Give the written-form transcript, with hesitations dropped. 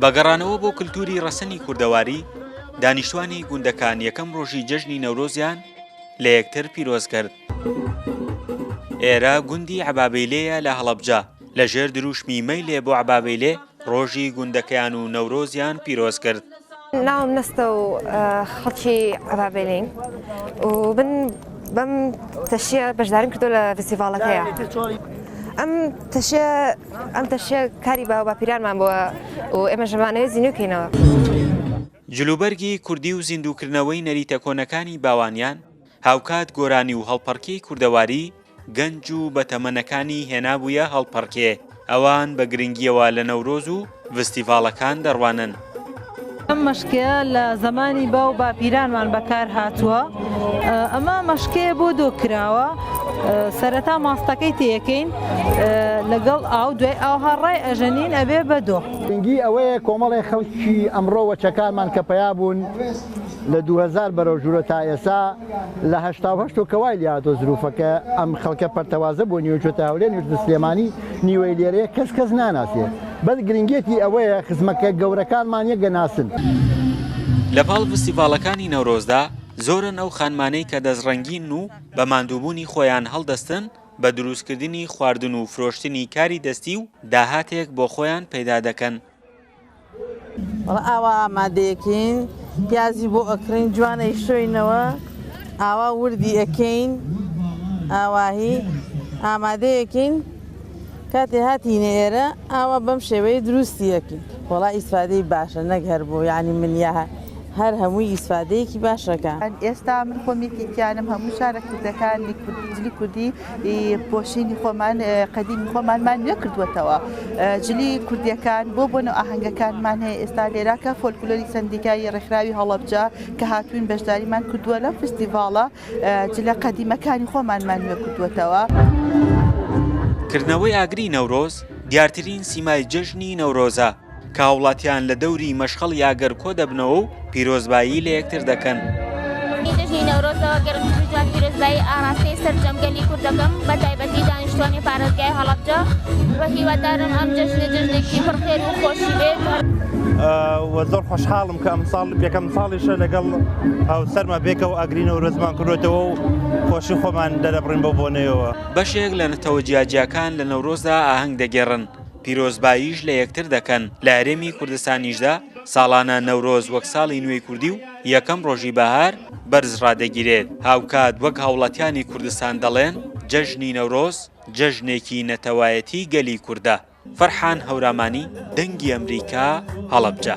بە گەڕانەوە بۆ کلتوری ڕەسەنی کوردەواری، دانیشتوانی گوندەکان یەکەم ڕۆژی جەژنی نەورۆزیان لە یەکتر پیرۆز کرد. ئێرە گوندی عەبابەیلێیە لە هەڵەبجە، لە ژێر درووشمی مەیلێ بۆ عەبابەیلێ ڕۆژی گوندەکەیان و نەورۆزیان پیرۆز کرد. ناوم نەستە و خەڵکی عەبابەیلێین و من بەم تەشیە بەشداریم کردو لە فستیڤاڵەکەیە. ئەم تەشیە ئەم تەشیە کاری باو باپیرانمان بووە و ئێمەش ئەمانەوێت زیندوو کەینەوە. جلوبەرگی کوردی و زیندووکردنەوەی نەریتە کۆنەکانی باوانیان، هاوکات گۆرانی و هەڵپەڕکێی کوردەواری گەنج و بەتەمەنەکانی هێنابوویە هەڵپەڕکێ، ئەوان بە گرنگییەوە لە نەورۆز و ڤستیڤاڵەکان دەڕوانن. ئەم مەشکەیە لە زەمانی باو باپیرانمان بەکار هاتووە، ئەمە مەشکەیە بۆ دۆ کراوە، سەرەتا ماستەکەی تێکەین لەگەڵ ئاو، دوای ئاوها ڕای ئەژەنین ئەبێ بە دۆ. گرنگی ئەوەیە کۆمەڵێ خەڵکی ئەمڕۆ وەچەکانمان کە پەیا بوون لە 2000 بەرەو ژوورە تا ئێسا لە 88 کە وای لێهاتۆ زروفەکە ئەم خەڵکە پەرتەوازە بۆ نیوە چۆتە هەولێر نیوە چۆتە سلێمانی نیوەی لێرەیە کەس کەس ناناسێ بەس گرنگێتی ئەوەیە خزمەکە گەورەکانمان یەک گەناسن. لە پاڵ ڤستیڤاڵەکانی نەورۆزدا زۆرن ئەو خانمانەی کە دەستڕەنگین و بە ماندووبوونی خۆیان هەڵدەستن بە دروستکردنی خواردن و فرۆشتنی کاری دەستی و داهاتێک بۆ خۆیان پەیدا دەکەن. وەڵا ئاوا ئامادەیەکەین پیازی بۆ ئەکڕین جوان ئەیشۆینەوە ئاوا وردی ئەکەین ئاواهی ئامادەیەکەین کاتێ هاتینە ئێرە ئاوا بەم شێوەیە دروستی ئەکەین وەڵا ئیسفادەی باشە نەک هەر بۆ یانی من یا هەر هەمووی ئیسفادەیەکی باشەکە. ئێستا من خۆم یەکێکیانم هەموو شارە کوردەکان جلی کوردی پۆشینی خۆمان قەدیمی خۆمانمان نوێ کردووەتەوە جلی کوردیەکان بۆ بۆنە ئاهەنگەکانمان هەیە ئێستا لێرا کە فۆلکلۆری سەندیکای ڕێکخراوی هەڵەبجە کە هاتوین بەشداریمان کردووە لەم فستیڤاڵە جلە قەدیمەکانی خۆمانمان نوێ کردووەتەوە. کردنەوەی ئاگری نەورۆز دیارترین سیمای جەژنی نەورۆزە، کە هاوڵاتیان لە دەوری مەشخەڵی ئاگر کۆدەبنەوە و پیرۆزبایی لە یەکتر دەکەن. جەژنی نەورۆزەوە گەرمترین جوان پیرۆزبایی ئاراستەی سەرجەم گەلی کورد دەکەم بە تایبەتی دانیشتوانی پارێزگای هەڵەبجە و هیوادارم ئەم جەژنە جەژنێکی پڕ خێر و خۆشی بێت. و زۆر خۆشحاڵم کە ئەمساڵ یەکەم ساڵیشە لەگەڵ هاوسەرمە بێکەوە ئاگری نەورۆزمان کردوێتەوە و خۆشی خۆمان دەرەبڕین بەو بۆنەیەوە. بەشێک لە نەتەوە جیاجیاکان لە نەورۆزدا ئاهەنگ دەگێڕن، پیرۆزباییش لە یەکتر دەکەن، لە هەرێمی کوردستانیشدا ساڵانە نەورۆز وەک ساڵی نوێی کوردی و یەکەم ڕۆژی بەهار بەرز ڕادەگیرێت، هاوکات وەک هاوڵاتیانی کوردستان دەڵێن جەژنی نەورۆز جەژنێکی نەتەوایەتی گەلی کوردە. فەرحان هەورامانی، دەنگی ئەمریکا، هەڵەبجە.